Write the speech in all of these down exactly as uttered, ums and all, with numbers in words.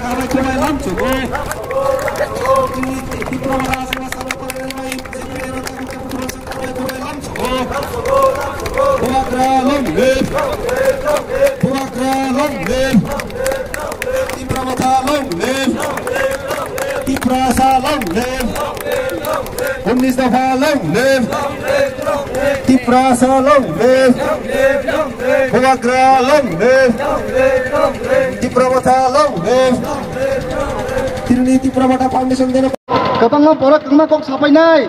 Bubagra long live! Bubagra long live! Tipra Motha long live! Tiprasa long live! Unis Dopha long live! Tiprasa long live! Bubagra long live! Tipra Motha long live! Trini Tipra Motha Foundation deno. Kwbangma borok kwbangma kok sapainai.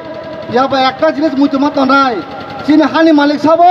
Phiya ba ekta jinis muitu ma tongnai. Chini hani malik sabo,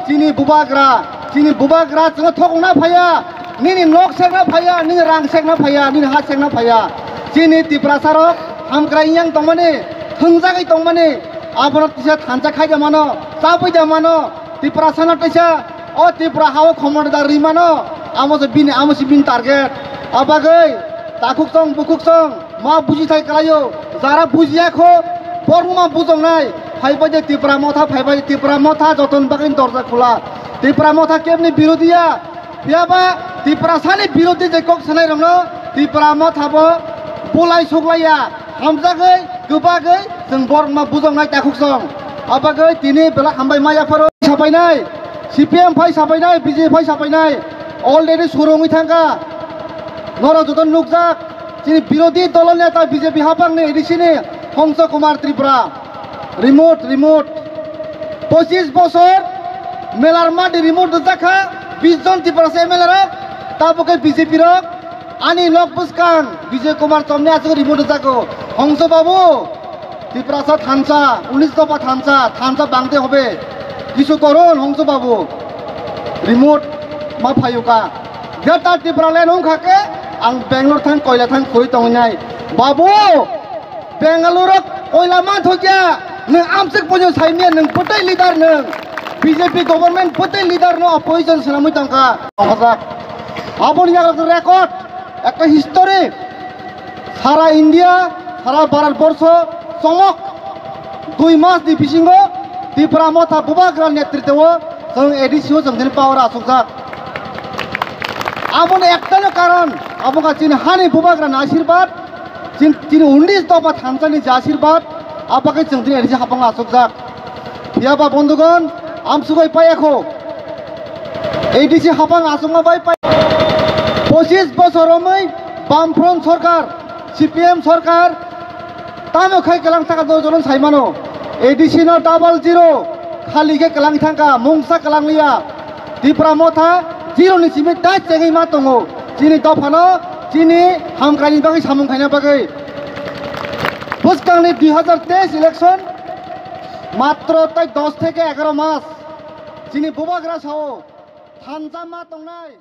chini bubagra, chini bubagra chwngno thokna phaiya. Nini nok sekna phaiya, nini rang sekna phaiya, nini ha sekna phaiya. Chini Tiprasa rok hamkrai yang tongmani, thwngjagwi tongmani, abono kisa thansa khaida mano, chabwi da mano, Tiprasa no teisa, o Tripura hao khomor da rimano, amo se bini, amo se bini target. Abagwi takhuk song, bukhuk song, ma buji thai kalaio, jara bujiya kho, borma bujongnai, phaibai de Tipra Motha, phaibai de Tipra Motha, joton bagwi dorja khula. Tipra Motha kebni birodhiya, phiya ba Tiprasani birodhi je kok sanai rokno Tipra Motha bo bulai suklaiya, hamjagwi, kwbagwi, chwng borma bujongnai takhuk song. Abagwi tini bela hambai maya pharo sapainai, C P M phai sapainai, B J P phai sapainai, already surungwi thangkha. Norok joto nukjak, chini birodhi dolo neta B J P hapangni A D C ni Hongso Kumar Tripura. Remote, remote. Pochis bosor melar madi remote rwjakha, bis jon Tiprasa M L A rok, tabukhe B J P rok, ani nok bwskang Bijoy Kumar Chomni aswk remote rwjago. Hongso babu, Tiprasa thansa, unis dopha thansa, thansa bangde hobe. Kisu korun Hongso babu, remote ma phayuka. Greater Tipraland wngkha khe ang Bangalore thang, koila thang khurui tongwi nai. Babu, Bengaluru koila man thokya, nwng amsik pojo saimya, nwng bwtwi leader nwng. B J P government bwtwi leader no opposition swnamwi tongkha. Aboni yagra record, ekta history. Sara India, sara Bharat borsho, chomok. Dui mas ni bisingo Tipra Motha Bubagra netritwo chwng A D C o chwng tini power asukjak. Aboni ektano karon, abo wngkha chini hani Bubagrani asirbat, chin-, chini unis dopha thansani je asirbat, abagwi chwng tini A D C hapang asukjak. Phiya ba bondhugon, amsugwi paiya kho. A D C hapang asukma bai pai. Pochis bosor romwi Bamfront sorkar, C P M sorkar, tamo khai kelang thaka do jono saimano. A D C no double zero, khali khe kelang thangka, mungsa kelang liya. Tipra Motha zero ni simi tai chengwi ma tongo. Chini dophano, chini hamkrai ni bagwi samung khaina bagwi. Bwskangni dui hazar teis election, matro tai dos theke egaro mas. Chini Bubagra sao, thansa ma tongnai.